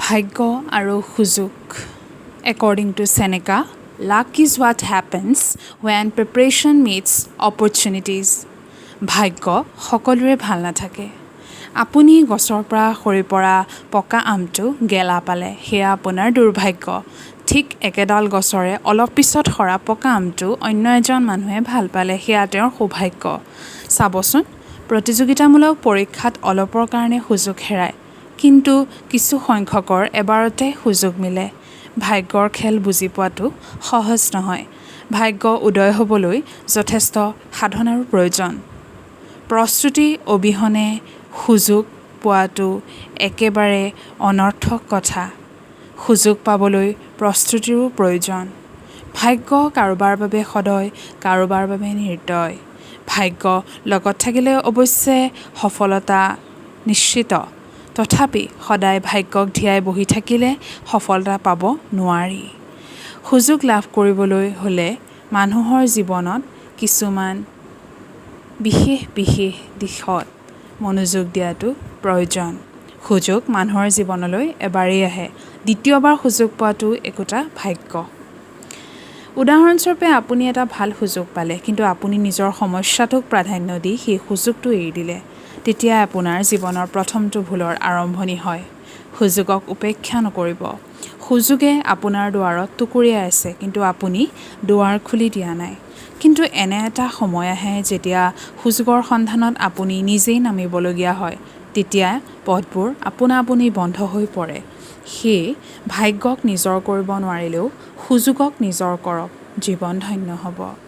ভাগ্য আৰু সুযোগ। According to Seneca, luck is what happens when preparation meets opportunities. ভাগ্য সকলোৰে ভাল নাথাকে। আপুনি গছৰ পৰা সৰি পৰা পকা আমটো গেলা পালে, সেয়া আপোনাৰ দুৰ্ভাগ্য। ঠিক একেডাল গছৰে অলপ পিছত সৰা পকা আমটো অন্য এজন মানুহে ভাল পালে, সেয়া তেওঁৰ সৌভাগ্য। চাবচোন, প্ৰতিযোগিতামূলক পৰীক্ষাত অলপৰ কাৰণে সুযোগ হেৰায়, কিন্তু কিছু সংখ্যকৰ এবাৰতে সুযোগ মিলে। ভাগ্যৰ খেল বুজি পোৱাটো সহজ নহয়। ভাগ্য উদয় হ'বলৈ যথেষ্ট সাধনাৰো প্ৰয়োজন। প্ৰস্তুতি অবিহনে সুযোগ পোৱাটো একেবাৰে অনৰ্থক কথা। সুযোগ পাবলৈ প্ৰস্তুতিৰো প্ৰয়োজন। ভাগ্য কাৰোবাৰ বাবে সদয়, কাৰোবাৰ বাবে নিৰ্দয়। ভাগ্য লগত থাকিলে অৱশ্যে সফলতা নিশ্চিত। তথাপি সদায় ভাগ্যক ধিয়াই বহি থাকিলে সফলতা পাব নোৱাৰি। সুযোগ লাভ কৰিবলৈ হ'লে মানুহৰ জীৱনত কিছুমান বিশেষ বিশেষ দিশত মনোযোগ দিয়াটো প্ৰয়োজন। সুযোগ মানুহৰ জীৱনলৈ এবাৰেই আহে। দ্বিতীয়বাৰ সুযোগ পোৱাটো একোটা ভাগ্য। উদাহৰণস্বৰূপে, আপুনি এটা ভাল সুযোগ পালে, কিন্তু আপুনি নিজৰ সমস্যাটোক প্ৰাধান্য দি সেই সুযোগটো এৰি দিলে। তেতিয়াই আপোনাৰ জীৱনৰ প্ৰথমটো ভুলৰ আৰম্ভণি হয়। সুযোগক উপেক্ষা নকৰিব। সুযোগে আপোনাৰ দুৱাৰত টুকুৰিয়াই আছে, কিন্তু আপুনি দুৱাৰ খুলি দিয়া নাই। কিন্তু এনে এটা সময় আহে যেতিয়া সুযোগৰ সন্ধানত আপুনি নিজেই নামিবলগীয়া হয়। তেতিয়া পথবোৰ আপোনা-আপুনি বন্ধ হৈ পৰে। সেয়ে ভাগ্যক নিজৰ কৰিব নোৱাৰিলেও সুযোগক নিজৰ কৰক, জীৱন ধন্য হ'ব।